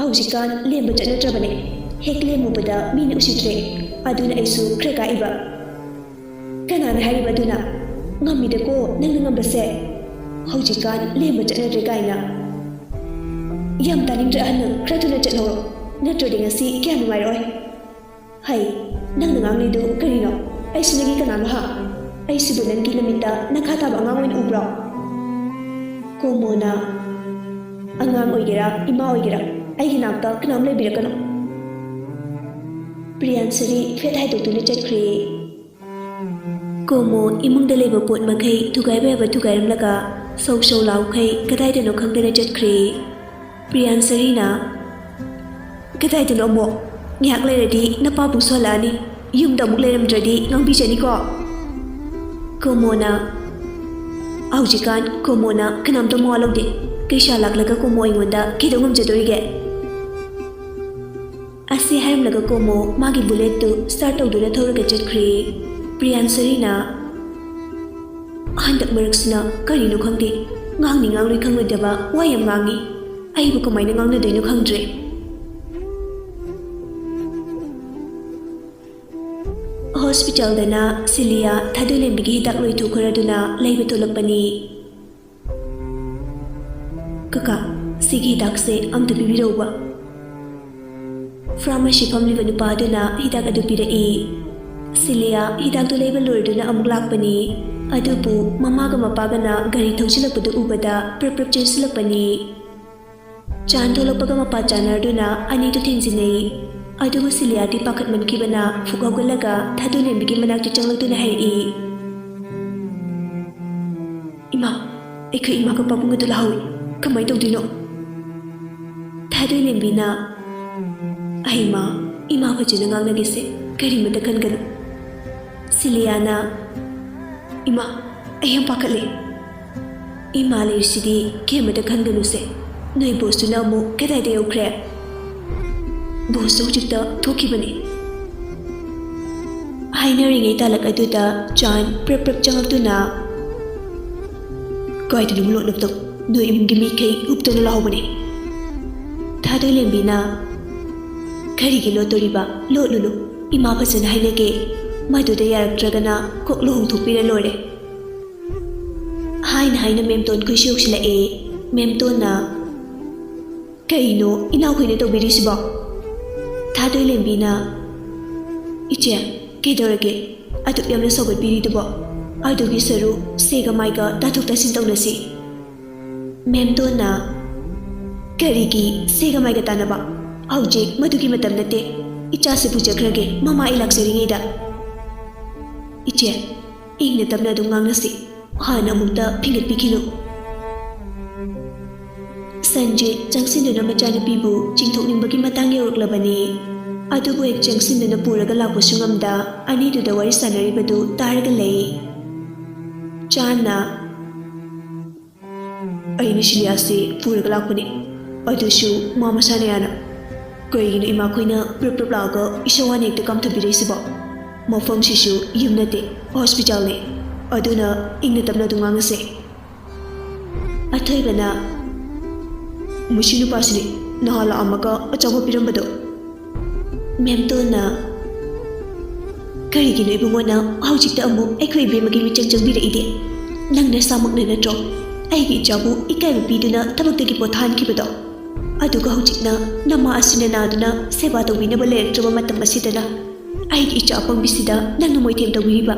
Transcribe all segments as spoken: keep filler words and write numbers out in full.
ꯍꯧꯖꯤꯛꯀꯥꯟ ꯂꯦꯝꯕ ꯆꯠꯅꯗ꯭ꯔꯕꯅꯦ꯫ ꯍꯦꯛ ꯂꯦꯝꯃꯨꯕꯗ ꯃꯤꯅ ꯎꯁꯤꯠꯇ꯭ꯔꯦ꯫ ꯑꯗꯨꯅ ꯑꯩꯁꯨ ꯈꯔ ꯀꯥꯛꯏꯕ꯫ ꯀꯅꯥꯅ ꯍꯥꯏꯔꯤꯕ ꯑꯗꯨꯅ? ꯉꯝꯃꯤꯗꯀꯣ ꯅꯪꯅ ꯉꯝꯕꯁꯦ꯫ ꯍꯧꯖꯤꯛꯀꯥꯟ ꯂꯦꯝꯕ ꯆꯠꯅꯗ꯭ꯔꯦ ꯀꯥꯏꯅ꯫ ꯌꯥꯝ ꯇꯥꯅꯤꯡꯗ꯭ꯔꯦ ꯑꯍꯟ ꯅꯪ, ꯈꯔ ꯊꯨꯅ ꯆꯠꯍꯧꯔꯣ꯫ ꯅꯠꯇ꯭ꯔꯗꯤ ꯉꯁꯤ ꯀꯌꯥ ꯅꯨꯡꯉꯥꯏꯔꯣꯏ꯫ ꯍꯩ, ꯅꯪꯅ ꯉꯥꯡꯂꯤꯗꯨ ꯀꯔꯤꯅꯣ? ꯑꯩꯁꯤ ꯅꯪꯒꯤ ꯀꯅꯥꯅꯣ ꯍꯥ? ꯑꯩꯁꯤꯕꯨ ꯅꯪꯒꯤ ꯅꯃꯤꯠꯇ ꯅꯈꯥ ꯇꯥꯕ ꯑꯉꯥꯡ ꯑꯣꯏꯅ ꯎꯕ꯭ꯔꯣ? ꯀꯣꯃꯣꯅ, ꯑꯉꯥꯡ ꯑꯣꯏꯒꯦꯔꯥ, ꯏꯃꯥ ꯑꯣꯏꯒꯦꯔꯥ, ꯑꯩꯒꯤ ꯅꯥꯛꯇ ꯀꯅꯥꯝ ꯂꯩꯕꯤꯔꯛꯀꯅꯨ꯫ ꯄ꯭ꯔꯤꯌꯥꯟꯁꯔꯤ ꯐꯦꯠ ꯍꯥꯏꯗꯣꯛꯇꯨꯅ ꯆꯠꯈ꯭ꯔꯦ꯫ ꯀꯣꯃꯣ ꯏꯃꯨꯡꯗ ꯂꯩꯕ ꯄꯣꯠ ꯃꯈꯩ ꯊꯨꯒꯥꯏꯕ ꯌꯥꯕ ꯊꯨꯒꯥꯏꯔꯝꯂꯒ ꯁꯧ ꯁꯧ ꯂꯥꯎꯈꯩ ꯀꯗꯥꯏꯗꯅꯣ ꯈꯪꯗꯅ ꯆꯠꯈ꯭ꯔꯦ꯫ ꯄ꯭ꯔꯤꯌꯥꯟꯁꯔꯤꯅ, "ꯀꯗꯥꯏꯗꯅꯣ ꯑꯃꯨꯛ? ꯉꯥꯏꯍꯥꯛ ꯂꯩꯔꯗꯤ ꯅꯄꯥꯕꯨꯡꯁꯨ ꯍꯜꯂꯛꯑꯅꯤ꯫ ꯌꯨꯝꯗ ꯑꯃꯨꯛ ꯂꯩꯔꯝꯗ꯭ꯔꯗꯤ ꯉꯥꯡꯕꯤꯖꯅꯤꯀꯣ꯫" ꯀꯣꯃꯣꯅ, "ꯍꯧꯖꯤꯛꯀꯥꯟ ꯀꯣꯃꯣꯅ ꯀꯅꯥꯝꯇ ꯃꯋꯥ ꯂꯧꯗꯦ꯫ ꯀꯩꯁꯥ ꯂꯥꯛꯂꯒ ꯀꯣꯃꯣ ꯑꯩꯉꯣꯟꯗ ꯀꯩꯗꯧ ꯉꯝꯖꯗꯣꯔꯤꯒꯦ?" ꯑꯁꯤ ꯍꯥꯏꯔꯝꯂꯒ ꯀꯣꯃꯣ ꯃꯥꯒꯤ ꯕꯨꯂꯦꯠꯇꯨ ꯁ꯭ꯇꯥꯔꯠ ꯇꯧꯗꯨꯅ ꯊꯧꯔꯒ ꯆꯠꯈ꯭ꯔꯦ꯫ ꯄ꯭ꯔꯤꯌꯥꯟꯁꯔꯤꯅ, "ꯍꯟꯗꯛ ꯃꯔꯛꯁꯤꯅ ꯀꯔꯤꯅꯣ ꯈꯪꯗꯦ, ꯉꯥꯡꯅꯤ ꯉꯥꯡꯂꯣꯏ ꯈꯪꯂꯣꯏꯗꯕ ꯋꯥ ꯌꯥꯝ ꯉꯥꯡꯉꯤ꯫ ꯑꯩꯕꯨ ꯀꯃꯥꯏꯅ ꯉꯥꯡꯅꯗꯣꯏꯅꯣ ꯈꯪꯗ꯭ꯔꯦ꯫" ꯍꯣꯁꯄꯤꯇꯥꯜꯗꯅ ꯁꯤꯂꯤꯌꯥ ꯊꯥꯗꯣꯏꯂꯦꯝꯕꯤꯒꯤ ꯍꯤꯗꯥꯛ ꯂꯣꯏꯊꯣꯛꯈ꯭ꯔꯗꯨꯅ ꯂꯩꯕ ꯊꯣꯛꯂꯛꯄꯅꯤ꯫ "ꯀꯀꯥ, ꯁꯤꯒꯤ ꯍꯤꯗꯥꯛꯁꯦ ꯑꯝꯇ ꯄꯤꯕꯤꯔꯛꯎꯕ꯫" ꯐꯥꯔꯃꯥꯁꯤ ꯐꯝꯂꯤꯕ ꯅꯨꯄꯥ ꯑꯗꯨꯅ ꯍꯤꯗꯥꯛ ꯑꯗꯨ ꯄꯤꯔꯛꯏ꯫ ꯁꯤꯂꯤꯌꯥ ꯍꯤꯗꯥꯛꯇꯨ ꯂꯩꯕ ꯂꯣꯏꯔꯗꯨꯅ ꯑꯃꯨꯛ ꯂꯥꯛꯄꯅꯤ꯫ ꯑꯗꯨꯕꯨ ꯃꯃꯥꯒ ꯃꯄꯥꯒꯅ ꯒꯥꯔꯤ ꯊꯧꯖꯤꯜꯂꯛꯄꯗꯨ ꯎꯕꯗ ꯄ꯭ꯔꯞ ꯄ꯭ꯔꯞ ꯆꯦꯟꯁꯤꯜꯂꯛꯄꯅꯤ꯫ ꯆꯥꯟ ꯊꯣꯛꯂꯛꯄꯒ ꯃꯄꯥ ꯆꯥꯟꯅꯔꯗꯨꯅ ꯑꯅꯤꯗꯨ ꯊꯦꯡꯖꯤꯟꯅꯩ꯫ ꯑꯗꯨꯕꯨ ꯁꯤꯂꯤꯌꯥꯗꯤ ꯄꯥꯈꯠꯃꯟꯈꯤꯕꯅ ꯐꯨꯛ ꯍꯧꯒꯠꯂꯒ ꯊꯥꯗꯣꯏꯂꯦꯝꯕꯤꯒꯤ ꯃꯅꯥꯛꯇ ꯆꯪꯂꯛꯇꯨꯅ ꯍꯥꯏꯔꯛꯏ, "ꯏꯃꯥ, ꯑꯩꯈꯣꯏ ꯏꯃꯥꯒ ꯄꯥꯕꯨꯡ ꯑꯗꯨ ꯂꯥꯛꯍꯧꯏ꯫ ꯀꯃꯥꯏꯅ ꯇꯧꯗꯣꯏꯅꯣ?" ꯊꯥꯗꯣꯏꯂꯦꯝꯕꯤꯅ, "ꯑꯍꯩꯃꯥ, ꯏꯃꯥ ꯐꯖꯅ ꯉꯥꯡꯅꯒꯦꯁꯦ, ꯀꯔꯤꯃꯇ ꯈꯟꯒꯅꯨ꯫" ꯁꯤꯂꯤꯌꯥꯅ, "ꯏꯃꯥ, ꯑꯩ ꯌꯥꯝ ꯄꯥꯈꯠꯂꯦ꯫ ꯏꯃꯥ ꯂꯩꯔꯤꯁꯤꯗꯤ ꯀꯩꯃꯇ ꯈꯟꯒꯅꯨꯁꯦ꯫ ꯅꯣꯏ ꯕꯣꯁꯇꯨꯅ ꯑꯃꯨꯛ ꯀꯗꯥꯏꯗ ꯌꯧꯈ꯭ꯔꯦ?" "ꯕꯣꯁꯇꯨ ꯍꯧꯖꯤꯛꯇ ꯊꯣꯛꯈꯤꯕꯅꯤ꯫" ꯍꯥꯏꯅꯔꯤꯉꯩ ꯇꯥꯂꯛ ꯑꯗꯨꯗ ꯆꯥꯟ ꯄ꯭ꯔꯞ ꯄ꯭ꯔꯞ ꯆꯪꯂꯛꯇꯨꯅ, "ꯀꯥꯏꯗꯅꯣ ꯂꯣꯠꯅꯕꯗꯣ? ꯅꯣꯏ ꯏꯃꯨꯡꯒꯤ ꯃꯤꯈꯩ ꯍꯨꯞꯇꯅ ꯂꯥꯎꯕꯅꯦ꯫" ꯊꯥꯗꯣꯏꯂꯦꯝꯕꯤꯅ, "ꯀꯔꯤꯒꯤ ꯂꯣꯠꯇꯣꯔꯤꯕ? ꯂꯣꯠꯂꯨꯅꯨ꯫ ꯏꯃꯥ ꯐꯖꯅ ꯍꯥꯏꯅꯒꯦ꯫ ꯃꯗꯨꯗ ꯌꯥꯔꯛꯇ꯭ꯔꯒꯅ ꯀꯣꯛ ꯂꯨꯍꯣꯡꯊꯣꯛꯄꯤꯔ ꯂꯣꯏꯔꯦ" ꯍꯥꯏꯅ ꯍꯥꯏꯅ ꯃꯦꯝꯇꯣꯟ ꯈꯨꯏꯁꯨ ꯌꯧꯁꯤꯜꯂꯛꯑꯦ꯫ ꯃꯦꯝꯇꯣꯟꯅ, "ꯀꯩꯅꯣ ꯏꯅꯥꯎꯈꯣꯏꯅ ꯇꯧꯕꯤꯔꯤꯁꯤꯕꯣ?" ꯊꯥꯗꯣꯏꯂꯦꯝꯕꯤꯅ, "ꯏꯆꯦ, ꯀꯩꯗꯧꯔꯒꯦ ꯑꯗꯨꯛ ꯌꯥꯝꯅ ꯁꯧꯒꯠꯄꯤꯔꯤꯗꯨꯕꯣ? ꯑꯗꯨꯒꯤ ꯁꯔꯨ ꯁꯦꯒ ꯃꯥꯏꯒ ꯇꯥꯊꯣꯛ ꯇꯥꯁꯤꯟ ꯇꯧꯅꯁꯤ"꯫ ꯃꯦꯝꯇꯣꯟꯅ, "ꯀꯔꯤꯒꯤ ꯁꯦꯒ ꯃꯥꯏꯒ ꯇꯥꯟꯅꯕ? ꯍꯧꯖꯤꯛ ꯃꯗꯨꯒꯤ ꯃꯇꯝ ꯅꯠꯇꯦ꯫ ꯏꯆꯥꯁꯤ ꯄꯨꯖꯈ꯭ꯔꯒꯦ, ꯃꯃꯥ ꯑꯩ ꯂꯥꯛꯆꯔꯤꯉꯩꯗ"꯫ "ꯏꯆꯦ, ꯏꯪꯅ ꯇꯞꯅ ꯑꯗꯨꯝ ꯉꯥꯡꯅꯁꯤ꯫ ꯍꯥꯟꯅ ꯑꯃꯨꯛꯇ ꯐꯤꯡꯒꯠꯄꯤꯈꯤꯅꯨ"꯫ ꯁꯟꯖꯤꯠ ꯆꯪꯁꯤꯟꯗꯨꯅ ꯃꯆꯥꯅꯨꯄꯤꯕꯨ ꯆꯤꯡꯊꯣꯛꯅꯤꯡꯕꯒꯤ ꯃꯇꯥꯡ ꯌꯧꯔꯛꯂꯕꯅꯤ꯫ ꯑꯗꯨꯕꯨ ꯍꯦꯛ ꯆꯪꯁꯤꯟꯗꯨꯅ ꯄꯨꯔꯒ ꯂꯥꯛꯄꯁꯨ ꯉꯝꯗ ꯑꯅꯤꯗꯨꯗ ꯋꯥꯔꯤ ꯁꯥꯟꯅꯔꯤꯕꯗꯨ ꯇꯥꯔꯒ ꯂꯩ꯫ ꯆꯥꯟꯅ, "ꯑꯩꯅ ꯁꯤꯂꯤꯌꯥꯁꯤ ꯄꯨꯔꯒ ꯂꯥꯛꯄꯅꯤ꯫ ꯑꯗꯨꯁꯨ ꯃꯥ ꯃꯁꯥꯅ ꯌꯥꯅ꯫ ꯀꯩꯒꯤꯅꯣ ꯏꯃꯥꯈꯣꯏꯅ ꯄ꯭ꯔꯨꯞ ꯄ꯭ꯔꯨꯞ ꯂꯥꯛꯑꯒ ꯏꯁꯧ ꯋꯥꯅ ꯍꯦꯛꯇ ꯀꯥꯝꯊꯕꯤꯔꯛꯏꯁꯤꯕꯣ? ꯃꯐꯝꯁꯤꯁꯨ ꯌꯨꯝ ꯅꯠꯇꯦ, ꯍꯣꯁꯄꯤꯇꯥꯜꯅꯤ꯫ ꯑꯗꯨꯅ ꯏꯪꯅ ꯇꯞꯅ ꯑꯗꯨꯝ ꯉꯥꯡꯅꯁꯦ"꯫ ꯑꯊꯣꯏꯕꯅ, "ꯃꯁꯤ ꯅꯨꯄꯥꯁꯤꯅꯤ ꯅꯍꯥꯟ ꯂꯥꯛꯑꯝꯃꯒ ꯑꯆꯥꯄꯣꯠ ꯄꯤꯔꯝꯕꯗꯣ"꯫ ꯃꯦꯝꯇꯣꯟꯅ, "ꯀꯔꯤꯒꯤꯅꯣ ꯏꯕꯨꯡꯉꯣꯅ ꯍꯧꯖꯤꯛꯇ ꯑꯃꯨꯛ ꯑꯩꯈꯣꯏ ꯏꯕꯦꯝꯃꯒꯤ ꯃꯤꯆꯪ ꯆꯪꯕꯤꯔꯛꯏꯗꯤ? ꯅꯪ ꯅꯁꯥꯃꯛꯅ ꯅꯠꯇ꯭ꯔꯣ ꯑꯩꯒꯤ ꯏꯆꯥꯕꯨ ꯏꯀꯥꯏꯕ ꯄꯤꯗꯨꯅ ꯊꯕꯛꯇꯒꯤ ꯄꯣꯊꯥꯍꯟꯈꯤꯕꯗꯣ? ꯑꯗꯨꯒ ꯍꯧꯖꯤꯛꯅ ꯅꯃꯥ ꯑꯁꯤꯅ ꯅꯥꯗꯨꯅ ꯁꯦꯕꯥ ꯇꯧꯕꯤꯅꯕ ꯂꯩꯔꯛꯇ꯭ꯔꯕ ꯃꯇꯝ ꯑꯁꯤꯗꯅ ꯑꯩꯒꯤ ꯏꯆꯥ ꯑꯄꯪꯕꯤꯁꯤꯗ ꯅꯪꯅ ꯃꯣꯏꯊꯦꯝ ꯇꯧꯕꯤꯔꯤꯕ?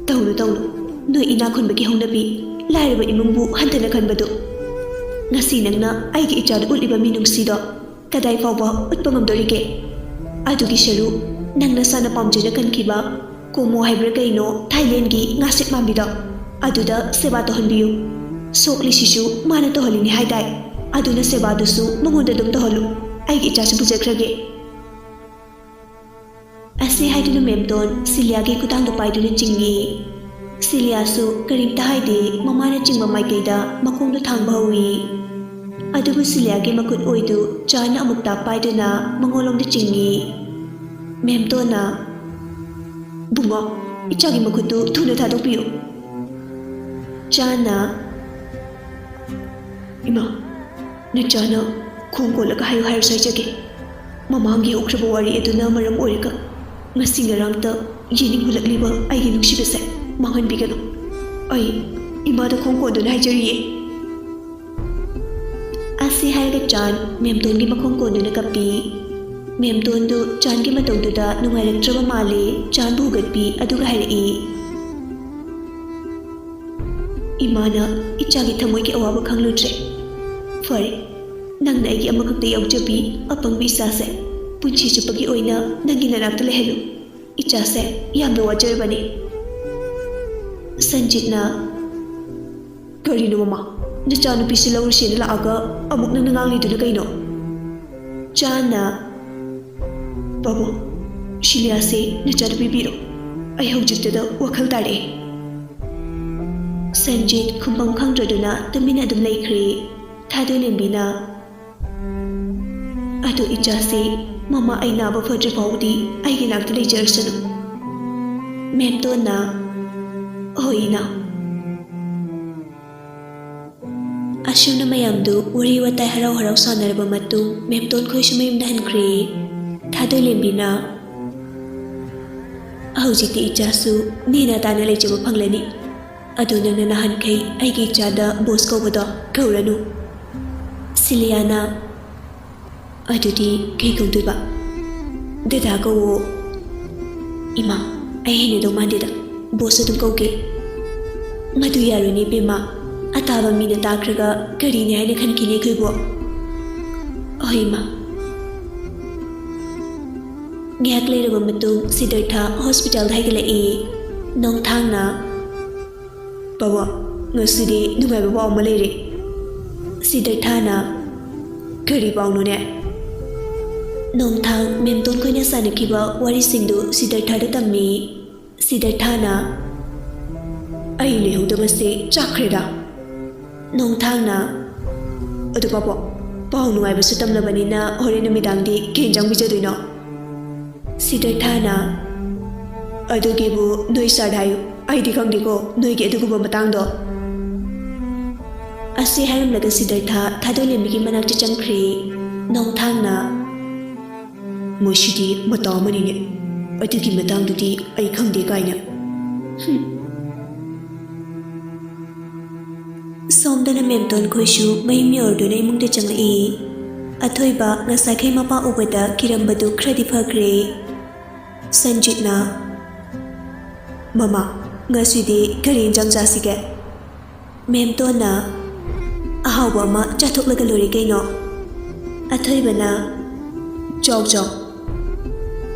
ꯇꯧꯅꯨ, ꯇꯧꯅꯨ꯫ ꯅꯣꯏ ꯏꯅꯥꯛ ꯈꯨꯟꯕꯒꯤ ꯍꯧꯅꯕꯤ, ꯂꯥꯏꯔꯕ ꯏꯃꯨꯡꯕꯨ ꯍꯟꯊꯅ ꯈꯟꯕꯗꯨ꯫ ꯉꯁꯤ ꯅꯪꯅ ꯑꯩꯒꯤ ꯏꯆꯥꯗ ꯎꯠꯂꯤꯕ ꯃꯤꯅꯨꯡꯁꯤꯗꯣ ꯀꯗꯥꯏ ꯐꯥꯎꯕ ꯎꯠꯄ ꯉꯝꯗꯣꯔꯤꯒꯦ? ꯑꯗꯨꯒꯤ ꯁꯔꯨꯛ ꯅꯪ ꯅꯁꯥꯅ ꯄꯥꯝꯖꯅ ꯈꯟꯈꯤꯕ ꯀꯣꯃꯣ ꯍꯥꯏꯕ꯭ꯔꯥ ꯀꯩꯅꯣ, ꯊꯥꯏꯂꯦꯟꯒꯤ ꯉꯥꯁꯤꯛ ꯃꯥꯟꯕꯤꯗꯣ, ꯑꯗꯨꯗ ꯁꯦꯕꯥ ꯇꯧꯍꯟꯕꯤꯌꯨ꯫ ꯁꯣꯛꯂꯤꯁꯤꯁꯨ ꯃꯥꯅ ꯇꯧꯍꯜꯂꯤꯅꯤ ꯍꯥꯏꯗꯥꯏ? ꯑꯗꯨꯅ ꯁꯦꯕꯥꯗꯨꯁꯨ ꯃꯉꯣꯟꯗ ꯑꯗꯨꯝ ꯇꯧꯍꯜꯂꯨ꯫ ꯑꯩꯒꯤ ꯏꯆꯥꯁꯨ ꯄꯨꯖꯈ꯭ꯔꯒꯦ"꯫ ꯑꯁꯤ ꯍꯥꯏꯗꯨꯅ ꯃꯦꯝꯇꯣꯟ ꯁꯤꯂꯤꯌꯥꯒꯤ ꯈꯨꯗꯥꯡꯗꯨ ꯄꯥꯏꯗꯨꯅ ꯆꯤꯡꯏ꯫ ꯁꯤꯂꯤꯌꯥꯁꯨ ꯀꯔꯤꯝꯇ ꯍꯥꯏꯗꯦ, ꯃꯃꯥꯅ ꯆꯤꯡꯕ ꯃꯥꯏꯀꯩꯗ ꯃꯈꯣꯡꯗꯨ ꯊꯥꯡꯕ ꯍꯧꯏ꯫ ꯑꯗꯨꯕꯨ ꯁꯤꯂꯤꯌꯥꯒꯤ ꯃꯈꯨꯠ ꯑꯣꯏꯗꯨ ꯆꯥꯟꯅ ꯑꯃꯨꯛ ꯇꯥꯛ ꯄꯥꯏꯗꯨꯅ ꯃꯉꯣꯟꯂꯣꯝꯗ ꯆꯤꯡꯏ꯫ ꯃꯦꯝꯇꯣꯟꯅ, "ꯕꯨꯡꯉꯣ, ꯏꯆꯥꯒꯤ ꯃꯈꯨꯠꯇꯨ ꯊꯨꯅ ꯊꯥꯗꯣꯛꯄꯤꯌꯨ"꯫ ꯆꯥꯟꯅ, "ꯏꯃꯥ, ꯅꯆꯥꯅ ꯈꯣꯡ ꯀꯣꯜꯂꯒ ꯍꯥꯏꯌꯨ ꯍꯥꯏꯔꯁꯨ ꯍꯥꯏꯖꯒꯦ꯫ ꯃꯃꯥꯡꯒꯤ ꯍꯧꯈ꯭ꯔꯕ ꯋꯥꯔꯤ ꯑꯗꯨꯅ ꯃꯔꯝ ꯑꯣꯏꯔꯒ ꯉꯁꯤ ꯉꯔꯥꯡꯇ ꯌꯦꯅꯤꯡ ꯍꯨꯜꯂꯛꯂꯤꯕ ꯑꯩꯒꯤ ꯅꯨꯡꯁꯤꯕꯁꯦ ꯃꯥꯡꯍꯟꯕꯤꯒꯅꯨ꯫ ꯑꯩ ꯏꯃꯥꯗ ꯈꯣꯡ ꯀꯣꯟꯗꯨꯅ ꯍꯥꯏꯖꯔꯤꯌꯦ꯫ ꯑꯁꯤ ꯍꯥꯏꯔꯒ ꯆꯥꯟ ꯃꯦꯝꯇꯣꯟꯒꯤ ꯃꯈꯣꯡ ꯀꯣꯟꯗꯨꯅ ꯀꯞꯄꯤ꯫ ꯃꯦꯝꯇꯣꯟꯗꯨ ꯆꯥꯟꯒꯤ ꯃꯇꯧꯗꯨꯗ ꯅꯨꯡꯉꯥꯏꯔꯛꯇ꯭ꯔꯕ ꯃꯥꯜꯂꯦ꯫ ꯆꯥꯟꯕꯨ ꯍꯨꯒꯠꯄꯤ ꯑꯗꯨꯒ ꯍꯥꯏꯔꯛꯏ, "ꯏꯃꯥꯅ ꯏꯆꯥꯒꯤ ꯊꯃꯣꯏꯒꯤ ꯑꯋꯥꯕ ꯈꯪꯂꯨꯗ꯭ꯔꯦ꯫ ꯐꯔꯦ, ꯅꯪꯅ ꯑꯩꯒꯤ ꯑꯃꯈꯛꯇ ꯌꯥꯎꯖꯕꯤ ꯑꯄꯪꯕ ꯏꯆꯥꯁꯦ ꯄꯨꯟꯁꯤ ꯆꯨꯞꯄꯒꯤ ꯑꯣꯏꯅ ꯅꯪꯒꯤ ꯅꯅꯥꯛꯇ ꯂꯩꯍꯜꯂꯨ꯫ ꯏꯆꯥꯁꯦ ꯌꯥꯝꯅ ꯋꯥꯖꯔꯕꯅꯤ꯫" ꯁꯟꯖꯤꯠꯅ, "ꯀꯔꯤꯅꯣ ꯃꯃꯥ? ꯅꯆꯥꯅꯨꯄꯤꯁꯤ ꯂꯧꯔꯨꯁꯦꯅ ꯂꯥꯛꯑꯒ ꯑꯃꯨꯛ ꯅꯪꯅ ꯉꯥꯡꯂꯤꯗꯨꯅ ꯀꯩꯅꯣ?" ꯆꯥꯟꯅ, "ꯄꯥꯕꯨꯡ, ꯁꯤꯂꯤꯌꯥꯁꯦ ꯅꯆꯥꯅꯨꯄꯤ ꯄꯤꯔꯣ꯫ ꯑꯩ ꯍꯧꯖꯤꯛꯇꯗ ꯋꯥꯈꯜ ꯇꯥꯔꯛꯑꯦ꯫" ꯁꯟꯖꯤꯠ ꯈꯨꯝꯐꯝ ꯈꯪꯗ꯭ꯔꯗꯨꯅ ꯇꯨꯃꯤꯟꯅ ꯑꯗꯨꯝ ꯂꯩꯈ꯭ꯔꯦ꯫ ꯊꯥꯗꯣꯏꯂꯦꯝꯕꯤꯅ, "ꯑꯗꯣ ꯏꯆꯥꯁꯦ ꯃꯃꯥ ꯑꯩ ꯅꯥꯕ ꯐꯗ꯭ꯔꯤ ꯐꯥꯎꯕꯗꯤ ꯑꯩꯒꯤ ꯅꯥꯛꯇ ꯂꯩꯖꯔꯁꯅꯨ꯫" ꯃꯦꯝꯇꯣꯟꯅ, "ꯍꯣꯏ ꯏꯅꯥꯎ꯫" ꯑꯁꯨꯝꯅ ꯃꯌꯥꯝꯗꯨ ꯋꯥꯔꯤ ꯋꯥꯇꯥꯏ ꯍꯔꯥꯎ ꯍꯔꯥꯎ ꯁꯥꯟꯅꯔꯕ ꯃꯇꯨꯡ ꯃꯦꯝꯇꯣꯟ ꯈꯣꯏꯁꯨ ꯃꯌꯨꯝꯗ ꯍꯟꯈ꯭ꯔꯦ꯫ ꯊꯥꯗꯣꯏꯂꯦꯝꯕꯤꯅ, "ꯍꯧꯖꯤꯛꯇꯤ ꯏꯆꯥꯁꯨ ꯅꯦꯅꯥ ꯇꯥꯅ ꯂꯩꯖꯕ ꯐꯪꯂꯅꯤ꯫ ꯑꯗꯨ ꯅꯪꯅ ꯅꯍꯥꯟꯈꯩ ꯑꯩꯒꯤ ꯏꯆꯥꯗ ꯕꯣꯁ ꯀꯧꯕꯗꯣ ꯀꯧꯔꯅꯨ꯫" ꯁꯤꯂꯤꯌꯥꯅ, "ꯑꯗꯨꯗꯤ ꯀꯩ ꯀꯧꯗꯣꯏꯕ?" "ꯗꯗꯥ ꯀꯧꯋꯣ꯫" "ꯏꯃꯥ, ꯑꯩ ꯍꯩꯅꯗꯧ ꯃꯥꯟꯗꯦꯗ, ꯕꯣꯁ ꯑꯗꯨꯝ ꯀꯧꯒꯦ꯫" "ꯃꯗꯨ ꯌꯥꯔꯣꯏꯅꯦ ꯏꯕꯦꯝꯃ, ꯑꯇꯥꯕ ꯃꯤꯅ ꯇꯥꯈ꯭ꯔꯒ ꯀꯔꯤꯅꯤ ꯍꯥꯏꯅ ꯈꯟꯈꯤꯅꯤ ꯑꯩꯈꯣꯏꯕꯨ?" "ꯍꯣꯏ ꯏꯃꯥ꯫" ꯉꯥꯏꯍꯥꯛ ꯂꯩꯔꯕ ꯃꯇꯨꯡ ꯁꯤꯗꯔꯊ ꯍꯣꯁꯄꯤꯇꯥꯜꯗ ꯍꯥꯏꯒꯠꯂꯛꯏ꯫ ꯅꯣꯡꯊꯥꯡꯅ, "ꯄꯥꯕꯨꯡ, ꯉꯁꯤꯗꯤ ꯅꯨꯡꯉꯥꯏꯕ ꯄꯥꯎ ꯑꯃ ꯂꯩꯔꯦ꯫" ꯁꯤꯗꯔꯊꯥꯅ, "ꯀꯔꯤ ꯄꯥꯎꯅꯣꯅꯦ?" ꯅꯣꯡꯊꯥꯡ ꯃꯦꯝꯇꯣꯟ ꯈꯣꯏꯅ ꯁꯥꯟꯅꯈꯤꯕ ꯋꯥꯔꯤꯁꯤꯡꯗꯨ ꯁꯤꯗꯔꯊꯥꯗ ꯇꯝꯃꯤ꯫ ꯁꯤꯗꯔꯊꯥꯅ, "ꯑꯩ ꯂꯩꯍꯧꯗꯕꯁꯦ ꯆꯥꯛꯈ꯭ꯔꯦꯗ꯫" ꯅꯣꯡꯊꯥꯡꯅ, "ꯑꯗꯨ ꯄꯥꯕꯨꯡ, ꯄꯥꯎ ꯅꯨꯡꯉꯥꯏꯕꯁꯨ ꯇꯝꯂꯕꯅꯤꯅ ꯍꯣꯔꯦꯟ ꯅꯨꯃꯤꯗꯥꯡꯗꯤ ꯀꯩ ꯌꯦꯟꯖꯥꯡ ꯄꯤꯖꯗꯣꯏꯅꯣ?" ꯁꯤꯗꯔꯊꯥꯅ, "ꯑꯗꯨꯒꯤꯕꯨ ꯅꯣꯏ ꯁꯥꯔꯗ ꯍꯥꯏꯌꯨ, ꯑꯩꯗꯤ ꯈꯪꯗꯦꯀꯣ ꯅꯣꯏꯒꯤ ꯑꯗꯨꯒꯨꯝꯕ ꯃꯇꯥꯡꯗꯣ꯫" ꯑꯁꯤ ꯍꯥꯏꯔꯝꯂꯒ ꯁꯤꯗꯥꯔꯊ ꯊꯥꯗꯣꯏꯂꯦꯝꯕꯤꯒꯤ ꯃꯅꯥꯛꯇ ꯆꯪꯈ꯭ꯔꯦ꯫ ꯅꯣꯡꯊꯥꯡꯅ, "ꯃꯁꯤꯗꯤ ꯃꯇꯥ ꯑꯃꯅꯤꯅꯦ, ꯑꯗꯨꯒꯤ ꯃꯇꯥꯡꯗꯨꯗꯤ ꯑꯩ ꯈꯪꯗꯦ" ꯀꯥꯏꯅ꯫ ꯍꯨꯝ꯫ ꯁꯣꯝꯗꯅ ꯃꯦꯝꯇꯣꯟ ꯈꯣꯏꯁꯨ ꯃꯌꯨꯝ ꯌꯧꯔꯗꯨꯅ ꯏꯃꯨꯡꯗ ꯆꯪꯂꯛꯏ꯫ ꯑꯊꯣꯏꯕ ꯉꯁꯥꯏꯈꯩ ꯃꯄꯥ ꯎꯕꯗ ꯀꯤꯔꯝꯕꯗꯨ ꯈꯔꯗꯤ ꯐꯈ꯭ꯔꯦ꯫ ꯁꯟꯖꯤꯠꯅ, "ꯃꯃꯥ, ꯉꯁꯤꯗꯤ ꯀꯔꯤ ꯏꯟꯖꯥꯡ ꯆꯥꯁꯤꯒꯦ?" ꯃꯦꯝꯇꯣꯟꯅ, "ꯑꯍꯥꯎꯕ ꯑꯃ ꯆꯥꯊꯣꯛꯂꯒ ꯂꯣꯏꯔꯦ ꯀꯩꯅꯣ꯫" ꯑꯊꯣꯏꯕꯅ, "ꯆꯥꯎ ꯆꯥꯎ,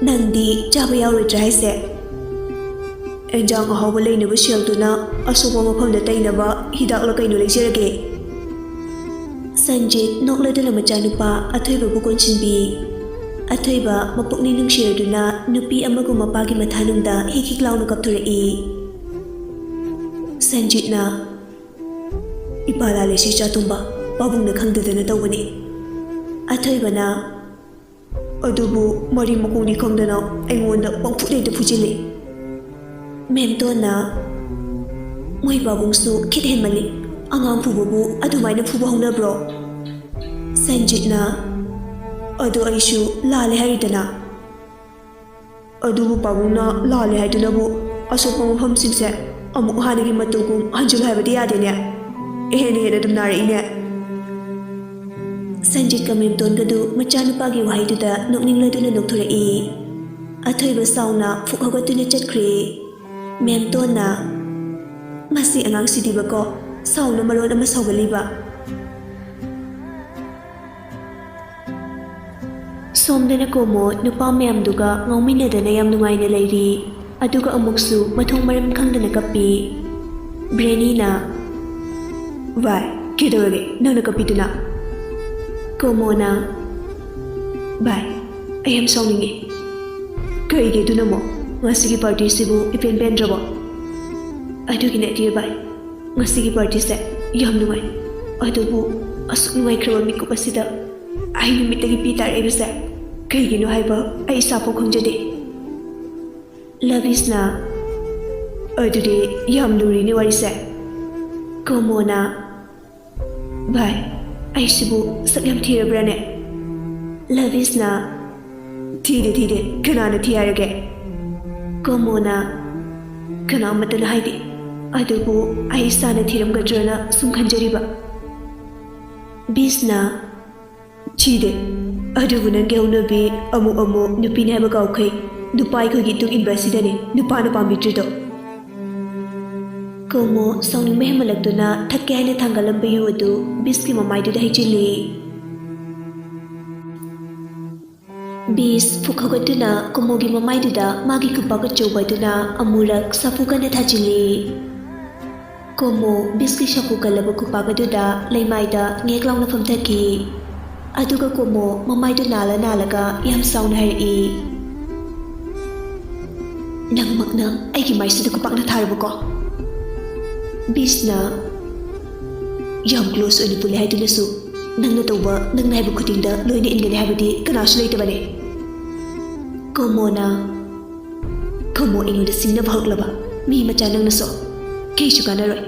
ꯅꯪꯗꯤ ꯆꯥꯕ ꯌꯥꯎꯔꯣꯏꯗ꯭ꯔꯥ ꯍꯥꯏꯁꯦ? ꯏꯟꯖꯥꯡ ꯑꯍꯥꯎꯕ ꯂꯩꯅꯕ ꯁꯦꯜꯗꯨꯅ ꯑꯁꯣꯛꯄ ꯃꯐꯝꯗ ꯇꯩꯅꯕ ꯍꯤꯗꯥꯛꯂ ꯀꯩꯅꯣ ꯂꯩꯖꯔꯒꯦ꯫" ꯁꯟꯖꯤꯠ ꯅꯣꯛꯂꯗꯨꯅ ꯃꯆꯥꯅꯨꯄꯥ ꯑꯊꯣꯏꯕꯕꯨ ꯀꯣꯟꯁꯤꯟꯕꯤ꯫ ꯑꯊꯣꯏꯕ ꯃꯄꯨꯛꯅꯤꯡ ꯅꯨꯡꯁꯤꯔꯗꯨꯅ ꯅꯨꯄꯤ ꯑꯃꯒꯨꯝ ꯃꯄꯥꯒꯤ ꯃꯊꯥꯅꯨꯡꯗ ꯍꯤꯛ ꯍꯤꯛ ꯂꯥꯎꯅ ꯀꯞꯊꯣꯔꯛꯏ꯫ ꯁꯟꯖꯤꯠꯅ, "ꯏꯄꯥ ꯂꯥꯜꯂꯦ ꯁꯤ ꯆꯥꯇꯨꯝꯕ, ꯄꯥꯕꯨꯡꯅ ꯈꯪꯗꯗꯅ ꯇꯧꯕꯅꯤ꯫" ꯑꯊꯣꯏꯕꯅ, "ꯑꯗꯨꯕꯨ ꯃꯔꯤ ꯃꯈꯣꯡꯗꯤ ꯈꯪꯗꯅ ꯑꯩꯉꯣꯟꯗ ꯄꯪꯐꯨꯗ ꯍꯦꯛꯇ ꯐꯨꯖꯤꯜꯂꯤ꯫" ꯃꯦꯝꯇꯣꯟꯅ, "ꯃꯣꯏ ꯄꯥꯕꯨꯡꯁꯨ ꯈꯤꯠ ꯍꯦꯟꯃꯜꯂꯤ, ꯑꯉꯥꯡ ꯐꯨꯕꯕꯨ ꯑꯗꯨꯃꯥꯏꯅ ꯐꯨꯕ ꯍꯧꯅꯕ꯭ꯔꯣ?" ꯁꯟꯖꯤꯠꯅ, "ꯑꯗꯨ ꯑꯩꯁꯨ ꯂꯥꯜꯂꯦ ꯍꯥꯏꯔꯤꯗꯅ꯫" "ꯑꯗꯨꯕꯨ ꯄꯥꯕꯨꯡꯅ ꯂꯥꯜꯂꯦ ꯍꯥꯏꯗꯨꯅꯕꯨ ꯑꯁꯣꯛꯄ ꯃꯐꯝꯁꯤꯡꯁꯦ ꯑꯃꯨꯛ ꯍꯥꯟꯅꯒꯤ ꯃꯇꯧꯒꯨꯝ ꯍꯟꯖꯤꯜꯂꯨ ꯍꯥꯏꯕꯗꯤ ꯌꯥꯗꯦꯅꯦ꯫ ꯍꯦꯟꯅ ꯍꯦꯟꯅ ꯑꯗꯨꯝ ꯅꯥꯔꯛꯏꯅꯦ꯫" ꯁꯟꯖꯤꯠꯀ ꯃꯦꯝꯇꯣꯟꯒꯗꯨ ꯃꯆꯥꯅꯨꯄꯥꯒꯤ ꯋꯥꯍꯩꯗꯨꯗ ꯅꯣꯛꯅꯤꯡꯂꯗꯨꯅ ꯅꯣꯛꯊꯣꯔꯛꯏ꯫ ꯑꯊꯣꯏꯕ ꯁꯥꯎꯅ ꯐꯨꯛ ꯍꯧꯒꯠꯇꯨꯅ ꯆꯠꯈ꯭ꯔꯦ꯫ ꯃꯦꯝꯇꯣꯟꯅ, "ꯃꯁꯤ ꯑꯉꯥꯡꯁꯤꯗꯤꯕꯀꯣ, ꯁꯥꯎꯅ ꯃꯔꯣꯟ ꯑꯃ ꯁꯥꯎꯒꯜꯂꯤꯕ꯫" ꯁꯣꯝꯗꯅ ꯀꯣꯃꯣ ꯅꯨꯄꯥ ꯃꯌꯥꯝꯗꯨꯒ ꯉꯥꯎꯃꯤꯟꯅꯗꯅ ꯌꯥꯝ ꯅꯨꯡꯉꯥꯏꯅ ꯂꯩꯔꯤ꯫ ꯑꯗꯨꯒ ꯑꯃꯨꯛꯁꯨ ꯃꯊꯣꯡ ꯃꯔꯝ ꯈꯪꯗꯅ ꯀꯞꯄꯤ꯫ ꯕ꯭ꯔꯦꯅꯤꯅ, "ꯚꯥꯏ, ꯀꯩꯗꯧꯔꯒꯦ ꯅꯪꯅ ꯀꯞꯄꯤꯗꯨꯅ?" ꯀꯣꯃꯣꯅ, "ꯚꯥꯏ, ꯑꯩ ꯌꯥꯝ ꯁꯥꯎꯅꯤꯡꯉꯤ꯫" "ꯀꯩꯒꯤ ꯑꯗꯨꯅ ꯑꯃꯨꯛ? ꯉꯁꯤꯒꯤ ꯄꯥꯔꯇꯤꯁꯤꯕꯨ ꯏꯄꯦꯟ ꯄꯦꯟꯗ꯭ꯔꯕꯣ?" "ꯑꯗꯨꯒꯤ ꯅꯠꯇꯤꯌꯦ ꯚꯥꯏ, ꯉꯁꯤꯒꯤ ꯄꯥꯔꯇꯤꯁꯦ ꯌꯥꯝ ꯅꯨꯡꯉꯥꯏ꯫ ꯑꯗꯨꯕꯨ ꯑꯁꯨꯛ ꯅꯨꯡꯉꯥꯏꯈ꯭ꯔꯕ ꯃꯤꯀꯨꯞ ꯑꯁꯤꯗ ꯑꯩ ꯅꯨꯃꯤꯠꯇꯒꯤ ꯄꯤ ꯇꯥꯔꯛꯏꯕꯁꯦ ꯀꯩꯒꯤꯅꯣ ꯍꯥꯏꯕ ꯑꯩ ꯏꯁꯥꯐꯥꯎ ꯈꯪꯖꯗꯦ꯫" ꯂꯕꯤꯁꯅ, "ꯑꯗꯨꯗꯤ ꯌꯥꯝ ꯂꯨꯔꯤꯅꯦ ꯋꯥꯔꯤꯁꯦ꯫" ꯀꯣꯃꯣꯅ, ꯚꯥꯏ, ꯑꯩꯁꯤꯕꯨ ꯁꯛ ꯌꯥꯝ ꯊꯤꯔꯕ꯭ꯔꯥꯅꯦ? ꯂꯕꯤꯁꯅ, "ꯊꯤꯗꯦ, ꯊꯤꯗꯦ, ꯀꯅꯥꯅ ꯊꯤ ꯍꯥꯏꯔꯒꯦ?" ꯀꯣꯃꯣꯅ, "ꯀꯅꯥꯃꯠꯇꯅ ꯍꯥꯏꯗꯦ, ꯑꯗꯨꯕꯨ ꯑꯩ ꯏꯁꯥꯅ ꯊꯤꯔꯝꯒꯗ꯭ꯔꯅ ꯁꯨꯝ ꯈꯟꯖꯔꯤꯕ꯫" ꯕꯤꯁꯅ, "ꯊꯤꯗꯦ, ꯑꯗꯨꯕꯨ ꯅꯪꯒꯤ ꯍꯧꯅꯕꯤ ꯑꯃꯨꯛ ꯑꯃꯨꯛ ꯅꯨꯄꯤꯅꯤ ꯍꯥꯏꯕ ꯀꯥꯎꯈꯩ, ꯅꯨꯄꯥ ꯑꯩꯈꯣꯏꯒꯤ ꯏꯇꯨꯡ ꯏꯟꯕ ꯑꯁꯤꯗꯅꯤ ꯅꯨꯄꯥꯅ ꯄꯥꯝꯕꯤꯗ꯭ꯔꯤꯗꯣ꯫" ꯀꯣꯃꯣ ꯁꯥꯎꯅꯤꯡꯕ ꯍꯦꯟꯃꯜꯂꯛꯇꯨꯅ ꯊꯛꯀꯦ ꯍꯥꯏꯅ ꯊꯥꯡꯒꯠꯂꯝꯕ ꯌꯨ ꯑꯗꯨ ꯕꯤꯁꯀꯤ ꯃꯃꯥꯏꯗꯨꯗ ꯍꯩꯖꯤꯜꯂꯤ꯫ ꯕꯤꯁ ꯐꯨꯛ ꯍꯧꯒꯠꯇꯨꯅ ꯀꯣꯃꯣꯒꯤ ꯃꯃꯥꯏꯗꯨꯗ ꯃꯥꯒꯤ ꯈꯨꯄꯥꯛ ꯑꯆꯧꯕ ꯑꯗꯨꯅ ꯑꯃꯨꯔꯛ ꯁꯥꯐꯨ ꯀꯟꯅ ꯊꯥꯖꯤꯜꯂꯤ꯫ ꯀꯣꯃꯣ ꯕꯤꯁꯀꯤ ꯁꯥꯐꯨ ꯀꯜꯂꯕ ꯈꯨꯄꯥꯛ ꯑꯗꯨꯗ ꯂꯩꯃꯥꯏꯗ ꯉꯦꯛ ꯂꯥꯎꯅ ꯐꯝꯊꯈꯤ꯫ ꯑꯗꯨꯒ ꯀꯣꯃꯣ ꯃꯃꯥꯏꯗꯨ ꯅꯥꯜꯂ ꯅꯥꯜꯂꯒ ꯌꯥꯝ ꯁꯥꯎꯅ ꯍꯥꯏꯔꯛꯏ, "ꯅꯪꯃꯛꯅ ꯑꯩꯒꯤ ꯃꯥꯏꯁꯤꯗ ꯈꯨꯄꯥꯛꯅ ꯊꯥꯔꯕꯀꯣ?" ꯕꯤꯁꯅ, "ꯌꯥꯝ ꯀ꯭ꯂꯣꯁ ꯑꯣꯏꯅ ꯄꯨꯜꯂꯦ ꯍꯥꯏꯗꯨꯅꯁꯨ ꯅꯪꯅ ꯇꯧꯕ, ꯅꯪꯅ ꯍꯥꯏꯕ ꯈꯨꯗꯤꯡꯗ ꯂꯣꯏꯅ ꯏꯟꯒꯅꯤ ꯍꯥꯏꯕꯗꯤ ꯀꯅꯥꯁꯨ ꯂꯩꯇꯕꯅꯦ꯫" ꯀꯣꯃꯣꯅ, "ꯀꯣꯃꯣ ꯑꯩꯉꯣꯟꯗ ꯁꯤꯡꯅꯕ ꯍꯧꯔꯛꯂꯕ? ꯃꯤ ꯃꯆꯥ ꯅꯪꯅꯁꯨ꯫ ꯀꯩꯁꯨ ꯀꯥꯟꯅꯔꯣꯏ꯫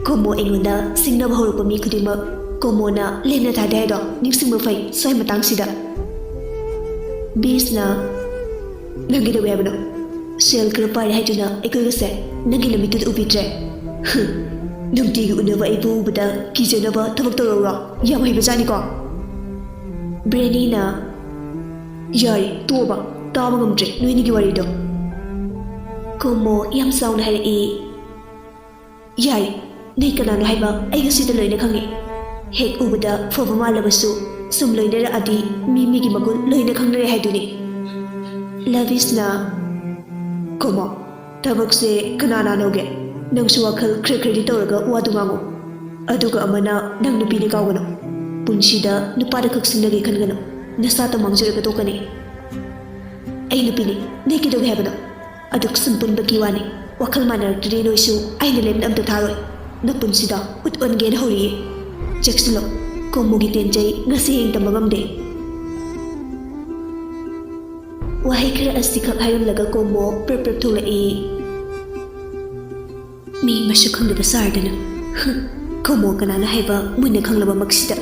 ꯀꯣꯃꯣ ꯑꯩꯉꯣꯟꯗ ꯁꯤꯡꯅꯕ ꯍꯧꯔꯛꯄ ꯃꯤ ꯈꯨꯗꯤꯡꯃꯛ ꯀꯣꯃꯣꯅ ꯂꯦꯝꯅ ꯊꯥꯗꯦ ꯍꯥꯏꯗꯣ ꯅꯤꯡꯁꯤꯡꯕ ꯐꯩ ꯁ꯭ꯋꯥꯏ ꯃꯇꯥꯡꯁꯤꯗ꯫" ꯕꯤꯁꯅ, "ꯅꯪ ꯀꯩꯗꯧꯏ ꯍꯥꯏꯕꯅꯣ? ꯁꯦꯜ ꯈꯔ ꯄꯥꯏꯔꯦ ꯍꯥꯏꯗꯨꯅ ꯑꯩꯈꯣꯏꯒꯁꯦ ꯅꯪꯒꯤ ꯅꯃꯤꯠꯇꯨꯗ ꯎꯕꯤꯗ꯭ꯔꯦ? ꯍꯨꯝ, ꯅꯨꯡꯇꯤꯒꯤ ꯎꯅꯕ ꯑꯩꯕꯨ ꯎꯕꯗ ꯀꯤꯖꯅꯕ ꯊꯕꯛ ꯇꯧꯔꯧꯔꯣ? ꯌꯥꯝ ꯍꯩꯕꯖꯥꯠꯅꯤꯀꯣ?" ꯕ꯭ꯔꯦꯅꯤꯅ, "ꯌꯥꯔꯦ, ꯇꯣꯛꯑꯣꯕ, ꯇꯥꯕ ꯉꯝꯗ꯭ꯔꯦ ꯅꯣꯏꯅꯤꯒꯤ ꯋꯥꯔꯤꯗꯣ꯫" ꯀꯣꯃꯣ ꯌꯥꯝ ꯁꯥꯎꯅ ꯍꯥꯏꯔꯛꯏ, "ꯌꯥꯔꯦ, ꯅꯣꯏ ꯀꯅꯥꯅꯣ ꯍꯥꯏꯕ ꯑꯩ ꯉꯁꯤꯗ ꯂꯣꯏꯅ ꯈꯪꯉꯦ꯫ ꯍꯦꯛ ꯎꯕꯗ ꯐꯕ ꯃꯥꯜꯂꯕꯁꯨ ꯁꯨꯝ ꯂꯣꯏꯅꯔꯛꯑꯗꯤ ꯃꯤ ꯃꯤꯒꯤ ꯃꯒꯨꯟ ꯂꯣꯏꯅ ꯈꯪꯅꯔꯦ ꯍꯥꯏꯗꯨꯅꯤ꯫" ꯂꯕꯤꯁꯅ, "ꯀꯣꯃꯣ, ꯊꯕꯛꯁꯦ ꯀꯅꯥꯅ ꯅꯧꯒꯦ? ꯅꯪꯁꯨ ꯋꯥꯈꯜ ꯈꯔ ꯈꯔꯗꯤ ꯇꯧꯔꯒ ꯋꯥꯗꯨ ꯉꯥꯡꯉꯨ꯫ ꯑꯗꯨꯒ ꯑꯃꯅ ꯅꯪ ꯅꯨꯄꯤꯅꯦ ꯀꯥꯎꯒꯅꯨ꯫ ꯄꯨꯟꯁꯤꯗ ꯅꯨꯄꯥꯗ ꯈꯛ ꯁꯤꯡꯅꯒꯦ ꯈꯟꯒꯅꯨ꯫ ꯅꯁꯥꯇ ꯃꯥꯡꯖꯔꯒ ꯇꯣꯛꯀꯅꯤ꯫" "ꯑꯩ ꯅꯨꯄꯤꯅꯦ, ꯅꯣꯏ ꯀꯩꯗꯧꯒꯦ ꯍꯥꯏꯕꯅꯣ? ꯑꯗꯨꯛ ꯁꯨꯝ ꯄꯨꯟꯕꯒꯤ ꯋꯥꯅꯤ꯫ ꯋꯥꯈꯜ ꯃꯥꯟꯅꯔꯛꯇ꯭ꯔꯗꯤ ꯅꯣꯏꯁꯨ ꯑꯩꯅ ꯂꯦꯝꯅ ꯑꯝꯇ ꯊꯥꯔꯣꯏ꯫ ꯅꯄꯨꯟꯁꯤꯗ ꯎꯠ ꯑꯣꯟꯒꯦꯅ ꯍꯧꯔꯤꯌꯦ꯫ ꯆꯦꯛꯁꯤꯜꯂꯣ, ꯀꯣꯃꯣꯒꯤ ꯇꯦꯟꯖꯩ ꯉꯁꯤ ꯍꯌꯦꯡ ꯇꯝꯕ ꯉꯝꯗꯦ꯫" ꯋꯥꯍꯩ ꯈꯔ ꯑꯁꯤꯈꯛ ꯍꯥꯏꯔꯝꯂꯒ ꯀꯣꯃꯣ ꯄ꯭ꯔꯞ ꯄ꯭ꯔꯞ ꯊꯣꯛꯂꯛꯏ꯫ "ꯃꯤ ꯃꯁꯛ ꯈꯪꯗꯕ ꯁꯥꯔꯗꯅ, ꯍꯨꯝ, ꯀꯣꯃꯣ ꯀꯅꯥꯅꯣ ꯍꯥꯏꯕ ꯃꯨꯟꯅ ꯈꯪꯂꯕꯃꯛꯁꯤꯗ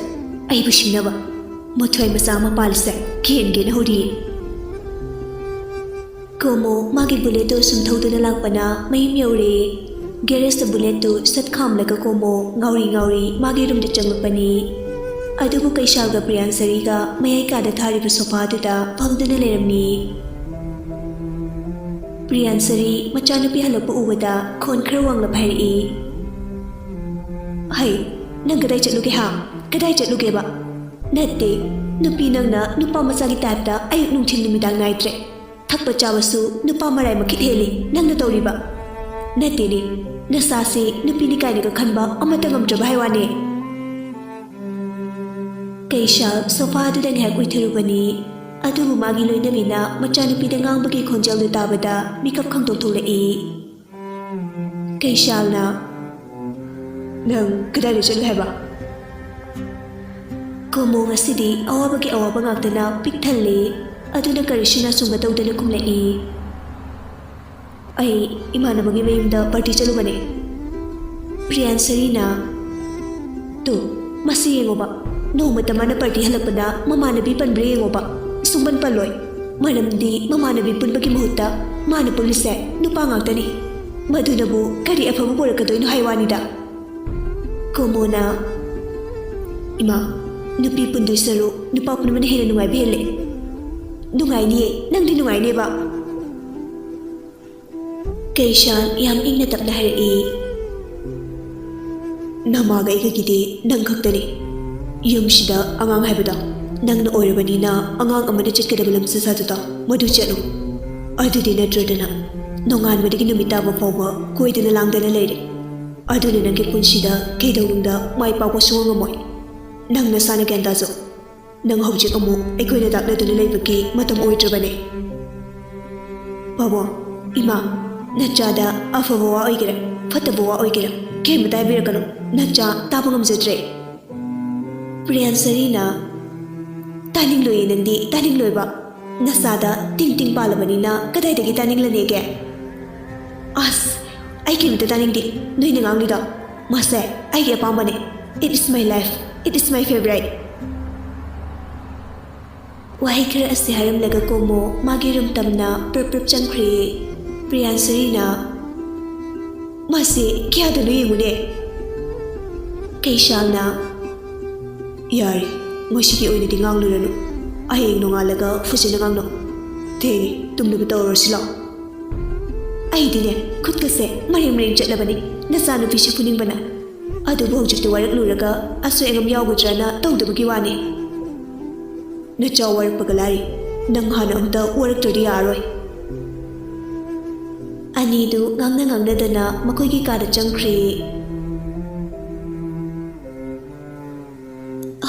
ꯑꯩꯕꯨ ꯁꯤꯡꯅꯕ ꯃꯊ꯭ꯋꯥꯏ ꯃꯆꯥ ꯑꯃ ꯄꯥꯜꯂꯤꯁꯦ ꯀꯤꯍꯟꯒꯦꯅ ꯍꯧꯔꯤ꯫ ꯀꯣꯃꯣ ꯃꯥꯒꯤ ꯕꯨꯂꯦꯠꯇꯨ ꯁꯨꯝ ꯊꯧꯗꯨꯅ ꯂꯥꯛꯄꯅ ꯃꯌꯨꯝ ꯌꯧꯔꯦ꯫ ꯒꯦꯔꯦꯖꯇ ꯕꯨꯂꯦꯠꯇꯨ ꯁꯠ ꯈꯥꯝꯂꯒ ꯀꯣꯃꯣ ꯉꯥꯎꯔꯤ ꯉꯥꯎꯔꯤ ꯃꯥꯒꯤ ꯔꯨꯝꯗ ꯆꯪꯂꯛꯄꯅꯤ꯫ ꯑꯗꯨꯕꯨ ꯀꯩꯁꯥꯜꯒ ꯄ꯭ꯔꯤꯌꯥꯟꯁꯔꯤꯒ ꯃꯌꯥꯏ ꯀꯥꯗ ꯊꯥꯔꯤꯕ ꯁꯣꯐꯥꯗꯨꯗ ꯐꯝꯗꯨꯅ ꯂꯩꯔꯝꯃꯤ꯫ ꯄ꯭ꯔꯤꯌꯥꯟꯁꯔꯤ ꯃꯆꯥꯅꯨꯄꯤ ꯍꯜꯂꯛꯄ ꯎꯕꯗ ꯈꯣꯟ ꯈꯔ ꯋꯥꯡꯂꯞ ꯍꯥꯏꯔꯛꯏ, "ꯍꯩ, ꯅꯪ ꯀꯗꯥꯏ ꯆꯠꯂꯨꯒꯦ ꯍꯥ? ꯀꯗꯥꯏ ꯆꯠꯂꯨꯒꯦꯕ?" "ꯅꯠꯇꯦ, ꯅꯨꯄꯤ ꯅꯪꯅ ꯅꯨꯄꯥ ꯃꯆꯥꯒꯤ ꯇꯥꯏꯞꯇ ꯑꯌꯨꯛ ꯅꯨꯡꯊꯤꯜ ꯅꯨꯃꯤꯗꯥꯡ ꯅꯥꯏꯗ꯭ꯔꯦ꯫ ꯊꯛꯄ ꯆꯥꯕꯁꯨ ꯅꯨꯄꯥ ꯃꯔꯥꯏ ꯃꯈꯤꯠ ꯍꯦꯜꯂꯤ ꯅꯪꯅ ꯇꯧꯔꯤꯕ꯫ ꯅꯠꯇꯦꯅꯦ, ꯅꯁꯥꯁꯦ ꯅꯨꯄꯤꯅꯤ ꯀꯥꯏꯅꯒ ꯈꯟꯕ ꯑꯃꯠꯇ ꯉꯝꯗ꯭ꯔꯕ ꯍꯥꯏ ꯋꯥꯅꯦ꯫" ꯀꯩꯁꯥꯜ ꯁꯣꯐꯥꯗꯨꯗ ꯉꯥꯏꯍꯥꯛ ꯎꯏꯊꯔꯨꯕꯅꯤ꯫ ꯑꯗꯨꯕꯨ ꯃꯥꯒꯤ ꯂꯣꯏꯅꯕꯤꯅ ꯃꯆꯥꯅꯨꯄꯤꯗ ꯉꯥꯡꯕꯒꯤ ꯈꯣꯟꯖꯦꯜꯗꯨ ꯇꯥꯕꯗ ꯃꯤꯀꯞ ꯈꯪꯗꯣꯛ ꯊꯣꯛꯂꯛꯏ꯫ ꯀꯩꯁꯥꯜꯅ, "ꯅꯪ ꯀꯗꯥꯏꯗ ꯆꯠꯂꯨꯏ ꯍꯥꯏꯕ?" ꯀꯣꯃꯣ ꯉꯁꯤꯗꯤ ꯑꯋꯥꯕꯒꯤ ꯑꯋꯥꯕ ꯉꯥꯛꯇꯅ ꯄꯤꯛ ꯊꯜꯂꯤ꯫ ꯑꯗꯨꯅ ꯀꯔꯤꯁꯨ ꯅꯥꯆꯨꯡꯕ ꯇꯧꯗꯅ ꯈꯨꯝꯂꯛꯏ, "ꯑꯩ ꯏꯃꯥꯟꯅꯕꯒꯤ ꯃꯌꯨꯝꯗ ꯄꯥꯔꯇꯤ ꯆꯠꯂꯨꯕꯅꯦ꯫" ꯄ꯭ꯔꯤꯌꯥꯟꯁꯔꯤꯅ, "ꯇꯨ, ꯃꯁꯤ ꯌꯦꯡꯉꯣꯕ, ꯅꯣꯡꯃꯇ ꯃꯥꯅ ꯄꯥꯔꯇꯤ ꯍꯜꯂꯛꯄꯗ ꯃꯃꯥꯟꯅꯕꯤ ꯄꯟꯕ꯭ꯔꯥ ꯌꯦꯡꯉꯣꯕ, ꯁꯨꯡꯄꯟ ꯄꯜꯂꯣꯏ꯫ ꯃꯔꯝꯗꯤ ꯃꯃꯥꯟꯅꯕꯤ ꯄꯨꯟꯕꯒꯤ ꯃꯍꯨꯠꯇ ꯃꯥꯅ ꯄꯨꯜꯂꯤꯁꯦ ꯅꯨꯄꯥ ꯉꯥꯛꯇꯅꯤ꯫ ꯃꯗꯨꯅꯕꯨ ꯀꯔꯤ ꯑꯐꯕ ꯄꯨꯔꯛꯀꯗꯣꯏꯅꯣ ꯍꯥꯏ ꯋꯥꯅꯤꯗ꯫" ꯀꯣꯃꯣꯅ, "ꯏꯃꯥ, ꯅꯨꯄꯤ ꯄꯨꯟꯗꯣꯏ ꯁꯔꯨꯛ ꯅꯨꯄꯥ ꯄꯨꯟꯕꯅ ꯍꯦꯟꯅ ꯅꯨꯡꯉꯥꯏꯕ ꯍꯦꯜꯂꯦ꯫" "ꯅꯨꯡꯉꯥꯏꯅꯤꯌꯦ, ꯅꯪꯗꯤ ꯅꯨꯡꯉꯥꯏꯅꯦꯕ꯫" ꯀꯩꯁꯥꯜ ꯌꯥꯝ ꯏꯪꯅ ꯇꯞꯅ ꯍꯥꯏꯔꯛꯏ, "ꯅꯃꯥꯒ ꯑꯩꯒꯒꯤꯗꯤ ꯅꯪ ꯈꯛꯇꯅꯤ꯫ ꯌꯨꯝꯁꯤꯗ ꯑꯉꯥꯡ ꯍꯥꯏꯕꯗꯣ ꯅꯪꯅ ꯑꯣꯏꯔꯕꯅꯤꯅ ꯑꯉꯥꯡ ꯑꯃꯅ ꯆꯠꯀꯗꯕ ꯂꯝꯆꯠ ꯁꯥꯖꯠꯇꯣ ꯃꯗꯨ ꯆꯠꯂꯨ꯫ ꯑꯗꯨꯗꯤ ꯅꯠꯇ꯭ꯔꯗꯅ ꯅꯣꯡꯉꯥꯟꯕꯗꯒꯤ ꯅꯨꯃꯤꯠ ꯇꯥꯕ ꯐꯥꯎꯕ ꯀꯣꯏꯗꯅ ꯂꯥꯡꯗꯅ ꯂꯩꯔꯦ꯫ ꯑꯗꯨꯅ ꯅꯪꯒꯤ ꯄꯨꯟꯁꯤꯗ ꯀꯩꯗꯧꯅꯨꯡꯗ ꯃꯥꯏ ꯄꯥꯛꯄ ꯁꯨꯡꯉꯝ ꯉꯝꯃꯣꯏ꯫ ꯅꯪ ꯅꯁꯥꯅ ꯒ꯭ꯌꯥꯟ ꯇꯥꯖꯧ꯫ ꯅꯪ ꯍꯧꯖꯤꯛ ꯑꯃꯨꯛ ꯑꯩꯈꯣꯏꯅ ꯇꯥꯛꯅꯗꯨꯅ ꯂꯩꯕꯒꯤ ꯃꯇꯝ ꯑꯣꯏꯗ꯭ꯔꯕꯅꯦ꯫" "ꯄꯥꯕꯨꯡ, ꯏꯃꯥ, ꯅꯆꯥꯗ ꯑꯐꯕ ꯋꯥ ꯑꯣꯏꯒꯦꯔꯥ, ꯐꯠꯇꯕ ꯋꯥ ꯑꯣꯏꯒꯦꯔꯥ, ꯀꯔꯤꯃꯇ ꯍꯥꯏꯕꯤꯔꯛꯀꯅꯨ꯫ ꯅꯆꯥ ꯇꯥꯕ ꯉꯝꯖꯗ꯭ꯔꯦ꯫" ꯄ꯭ꯔꯤꯌꯥꯟꯁꯔꯤꯅ, "ꯇꯥꯅꯤꯡꯂꯣꯏꯌꯦ ꯅꯪꯗꯤ, ꯇꯥꯅꯤꯡꯂꯣꯏꯕ꯫ ꯅꯆꯥꯗ ꯇꯤꯡ ꯇꯤꯡ ꯄꯥꯜꯂꯕꯅꯤꯅ ꯀꯗꯥꯏꯗꯒꯤ ꯇꯥꯅꯤꯡꯂꯅꯦꯒꯦ?" "ꯑꯁ, ꯑꯩ ꯀꯔꯤꯃꯇ ꯇꯥꯅꯤꯡꯗꯦ ꯅꯣꯏꯅ ꯉꯥꯡꯂꯤꯗꯣ꯫ ꯃꯥꯁꯦ ꯑꯩꯒꯤ ꯑꯄꯥꯝꯕꯅꯦ꯫ It is my life. It is my favorite. ꯋꯥꯍꯩ ꯈꯔ ꯑꯁꯤ ꯍꯥꯏꯔꯝꯂꯒ ꯀꯣꯃꯣ ꯃꯥꯒꯤ ꯔꯨꯝ ꯇꯝꯅ ꯄ꯭ꯔꯞ ꯄ꯭ꯔꯞ ꯆꯪꯈ꯭ꯔꯦ꯫ ꯄ꯭ꯔꯤꯌꯥꯟꯁꯔꯤꯅ, "ꯃꯥꯁꯦ ꯀꯌꯥꯗꯅꯣ ꯌꯦꯡꯉꯨꯅꯦ?" ꯀꯩꯁꯥꯜꯅ, "ꯌꯥꯔꯦ, ꯉꯁꯤꯒꯤ ꯑꯣꯏꯅꯗꯤ ꯉꯥꯡꯂꯨꯔꯅꯨ꯫ ꯍꯌꯦꯡ ꯅꯣꯡꯉꯥꯜꯂꯒ ꯐꯖꯅ ꯉꯥꯡꯅꯧ꯫ ꯊꯦꯡꯉꯦ, ꯇꯨꯝꯅꯕ ꯇꯧꯔꯁꯤ ꯂꯥꯛꯑꯣ꯫" ꯑꯩꯗꯤꯅꯦ, ꯈꯨꯠꯀꯁꯦ ꯃꯔꯦꯡ ꯃꯔꯦꯡ ꯆꯠꯂꯕꯅꯤ ꯅꯆꯥꯅꯨꯄꯤꯁꯦ ꯐꯨꯅꯤꯡꯕꯅ꯫ ꯑꯗꯨꯕꯨ ꯍꯧꯖꯤꯛꯇꯤ ꯋꯥꯔꯛꯂꯨꯔꯒ ꯑꯁꯣꯏ ꯑꯉꯥꯝ ꯌꯥꯎꯒꯗ꯭ꯔꯅ ꯇꯧꯗꯕꯒꯤ ꯋꯥꯅꯤ꯫ ꯅꯆꯥ ꯋꯥꯔꯛꯄꯒ ꯂꯥꯏꯔꯤ, ꯅꯪ ꯍꯥꯟꯅ ꯑꯝꯇ ꯋꯥꯔꯛꯇ꯭ꯔꯗꯤ ꯌꯥꯔꯔꯣꯏ꯫ ꯑꯅꯤꯗꯨ ꯉꯥꯡꯅ ꯉꯥꯡꯅꯗꯅ ꯃꯈꯣꯏꯒꯤ ꯀꯥꯗ ꯆꯪꯈ꯭ꯔꯦ꯫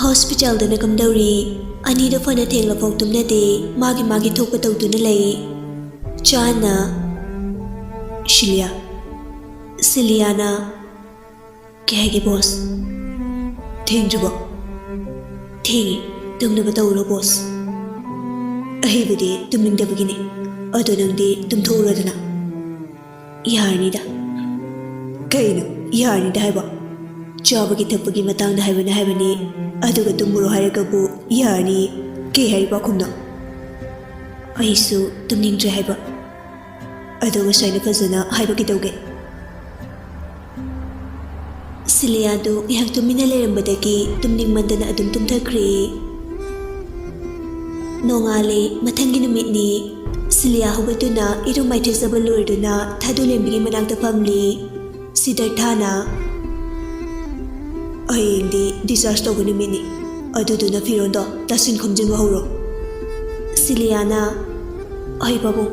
ꯍꯣꯁꯄꯤꯇꯥꯜꯗꯅ ꯀꯝꯗꯧꯔꯤ? ꯑꯅꯤꯗꯣ ꯐꯅ ꯊꯦꯡꯂꯐꯥꯎ ꯇꯨꯝꯅꯗꯦ, ꯃꯥꯒꯤ ꯃꯥꯒꯤ ꯊꯣꯛꯄ ꯇꯧꯗꯨꯅ ꯂꯩ꯫ ꯆꯥꯟꯅ, "ꯁꯤꯂꯤꯌꯥ꯫" ꯁꯤꯂꯤꯌꯥꯅ, "ꯀꯩ ꯍꯥꯏꯒꯦ ꯕꯣꯁ?" "ꯊꯦꯡꯗ꯭ꯔꯤꯕꯣ?" "ꯊꯦꯡꯉꯤ, ꯇꯨꯝꯅꯕ ꯇꯧꯔꯣ ꯕꯣꯁ꯫" "ꯑꯍꯩꯕꯗꯤ ꯇꯨꯝꯅꯤꯡꯗꯕꯒꯤꯅꯤ, ꯑꯗꯣ ꯅꯪꯗꯤ ꯇꯨꯝꯊꯣꯛꯎꯔꯣꯗꯅ꯫" "ꯌꯥꯔꯅꯤꯗ꯫" "ꯀꯩꯅꯣ ꯌꯥꯔꯅꯤꯗ ꯍꯥꯏꯕ? ꯆꯥꯕꯒꯤ ꯊꯛꯄꯒꯤ ꯃꯇꯥꯡꯗ ꯍꯥꯏꯕꯅ ꯍꯥꯏꯕꯅꯤ, ꯑꯗꯨꯒ ꯇꯨꯝꯃꯨꯔꯣ ꯍꯥꯏꯔꯒꯕꯨ ꯌꯥꯔꯅꯤ꯫ ꯀꯩ ꯍꯥꯏꯔꯤꯕ ꯄꯥꯎꯈꯨꯝꯅꯣ?" "ꯑꯩꯁꯨ ꯇꯨꯝꯅꯤꯡꯗ꯭ꯔꯦ ꯍꯥꯏꯕ꯫ ꯑꯗꯣ ꯉꯁꯥꯏꯅ ꯐꯖꯅ ꯍꯥꯏꯕ ꯀꯩꯗꯧꯒꯦ?" ꯁꯤꯂꯤꯌꯥꯗꯨ ꯉꯥꯏꯍꯥꯛ ꯇꯨꯃꯤꯟꯅ ꯂꯩꯔꯝꯕꯗꯒꯤ ꯇꯨꯝꯅꯤꯡꯃꯟꯗꯅ ꯑꯗꯨꯝ ꯇꯨꯝꯊꯈ꯭ꯔꯦ꯫ ꯅꯣꯡꯉꯥꯜꯂꯦ, ꯃꯊꯪꯒꯤ ꯅꯨꯃꯤꯠꯅꯤ꯫ ꯁꯤꯂꯤꯌꯥ ꯍꯧꯒꯠꯇꯨꯅ ꯏꯔꯨ ꯃꯥꯏꯊꯖꯕ ꯂꯣꯏꯗꯨꯅ ꯊꯥꯗꯨꯂꯦꯝꯕꯤꯒꯤ ꯃꯅꯥꯛꯇ ꯐꯝꯂꯤ꯫ ꯁꯤꯗꯔꯊꯥꯅ, "ꯍꯌꯦꯡꯗꯤ ꯗꯤꯁꯆꯥꯔꯖ ꯇꯧꯕ ꯅꯨꯃꯤꯠꯅꯤ, ꯑꯗꯨꯗꯨꯅ ꯐꯤꯔꯣꯟꯗꯣ ꯇꯥꯁꯤꯟ ꯈꯣꯝꯖꯤꯟꯕ ꯍꯧꯔꯣ꯫" ꯁꯤꯂꯤꯌꯥꯅ, "ꯍꯣꯏ ꯄꯥꯕꯨꯡ꯫"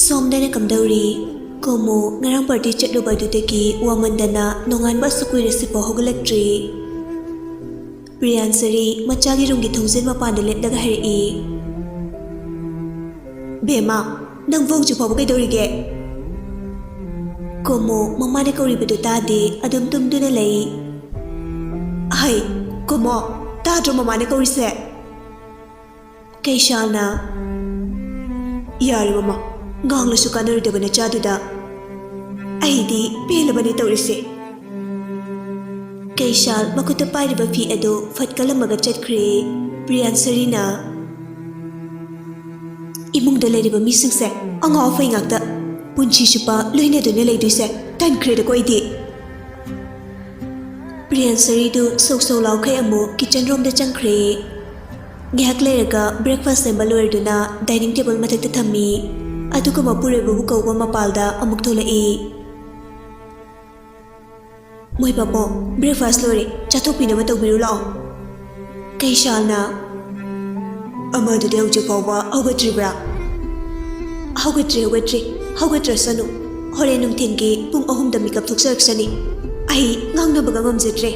ꯁꯣꯝꯗꯅ ꯀꯝꯗꯧꯔꯤ? ꯀꯣꯃꯣ ꯉꯔꯥꯡ ꯄꯥꯔꯇꯤ ꯆꯠꯂꯨꯕ ꯑꯗꯨꯗꯒꯤ ꯋꯥꯃꯟꯗꯅ ꯅꯣꯡꯉꯥꯟꯕ ꯑꯁꯨꯛ ꯀꯨꯏꯔꯁꯤꯐꯥꯎ ꯍꯧꯒꯠꯂꯛꯇ꯭ꯔꯤ꯫ ꯄ꯭ꯔꯤꯌꯥꯟꯁꯔꯤ ꯃꯆꯥꯒꯤ ꯔꯨꯝꯒꯤ ꯊꯣꯡꯖꯤꯟ ꯃꯄꯥꯟꯗ ꯂꯦꯞꯂꯒ ꯍꯥꯏꯔꯛꯏ, "ꯕꯦꯝꯃ, ꯅꯪꯕꯨ ꯍꯧꯖꯤꯛ ꯐꯥꯎꯕ ꯀꯩꯗꯧꯔꯤꯒꯦ?" ꯀꯣꯃꯣ ꯃꯃꯥꯅ ꯀꯧꯔꯤꯕꯗꯨ ꯇꯥꯗꯦ, ꯑꯗꯨꯝ ꯇꯨꯝꯗꯨꯅ ꯂꯩ꯫ "ꯍꯩ, ꯀꯣꯃꯣ, ꯇꯥꯗ꯭ꯔꯣ ꯃꯃꯥꯅ ꯀꯧꯔꯤꯁꯦ?" ꯀꯩꯁꯥꯜꯅ, "ꯌꯥꯔꯦ ꯃꯃꯥ, ꯉꯥꯡꯂꯁꯨ ꯀꯥꯟꯅꯔꯣꯏꯗꯕ ꯅꯆꯥꯗꯨꯗ꯫ ꯑꯩꯗꯤ ꯄꯦꯜꯂꯕꯅꯤ ꯇꯧꯔꯤꯁꯦ꯫ ꯀꯩꯁꯥꯜ ꯃꯈꯨꯠꯇ ꯄꯥꯏꯔꯤꯕ ꯐꯤ ꯑꯗꯨ ꯐꯠ ꯀꯜꯂꯝꯃꯒ ꯆꯠꯈ꯭ꯔꯦ꯫ ꯄ꯭ꯔꯤꯌꯥꯟꯁꯔꯤꯅ, "ꯏꯃꯨꯡꯗ ꯂꯩꯔꯤꯕ ꯃꯤꯁꯤꯡꯁꯦ ꯑꯉꯥꯎ ꯑꯐꯩ ꯉꯥꯛꯇ꯫ ꯄꯨꯟꯁꯤ ꯆꯨꯞꯄ ꯂꯣꯏꯅꯗꯨꯅ ꯂꯩꯗꯣꯏꯁꯦ ꯇꯟꯈ꯭ꯔꯦꯗꯀꯣ ꯑꯩꯗꯤ꯫" ꯄ꯭ꯔꯤꯌꯥꯟꯁꯔꯤꯗꯨ ꯁꯧ ꯁꯧ ꯂꯥꯎꯈꯩ ꯑꯃꯨꯛ ꯀꯤꯆꯟ ꯔꯣꯝꯗ ꯆꯪꯈ꯭ꯔꯦ꯫ ꯉꯥꯏꯍꯥꯛ ꯂꯩꯔꯒ ꯕ꯭ꯔꯦꯛꯐꯥꯁ ꯁꯦꯝꯕ ꯂꯣꯏꯔꯗꯨꯅ ꯗꯥꯏꯅꯤꯡ ꯇꯦꯕꯜ ꯃꯊꯛꯇ ꯊꯝꯃꯤ꯫ ꯑꯗꯨꯒ ꯃꯄꯨꯔꯣꯏꯕꯕꯨ ꯀꯧꯕ ꯃꯄꯥꯜꯗ ꯑꯃꯨꯛ ꯊꯣꯛꯂꯛꯏ꯫ "ꯃꯣꯏ ꯄꯥꯄꯣ, ꯕ꯭ꯔꯦꯛꯐꯥꯁ ꯂꯣꯏꯔꯦ, ꯆꯥꯊꯣꯛꯄꯤꯅꯕ ꯇꯧꯕꯤꯔꯨ ꯂꯥꯛꯑꯣ꯫" ꯀꯩꯁꯥꯜꯅ, "ꯑꯃꯗꯨꯗꯤ ꯍꯧꯖꯤꯛ ꯐꯥꯎꯕ ꯍꯧꯒꯠꯇ꯭ꯔꯤꯕ꯭ꯔꯥ?" "ꯍꯧꯒꯠꯇ꯭ꯔꯤ, ꯍꯧꯒꯠꯇ꯭ꯔꯤ꯫ ꯍꯧꯒꯠꯇ꯭ꯔꯁꯅꯨ꯫ ꯍꯣꯔꯦꯟ ꯅꯨꯡꯊꯤꯟꯒꯤ ꯄꯨꯡ ꯑꯍꯨꯝꯗ ꯃꯤꯀꯞ ꯊꯣꯛꯆꯔꯛꯁꯅꯤ꯫ ꯑꯩ ꯉꯥꯡꯅꯕꯒ ꯉꯝꯖꯗ꯭ꯔꯦ꯫"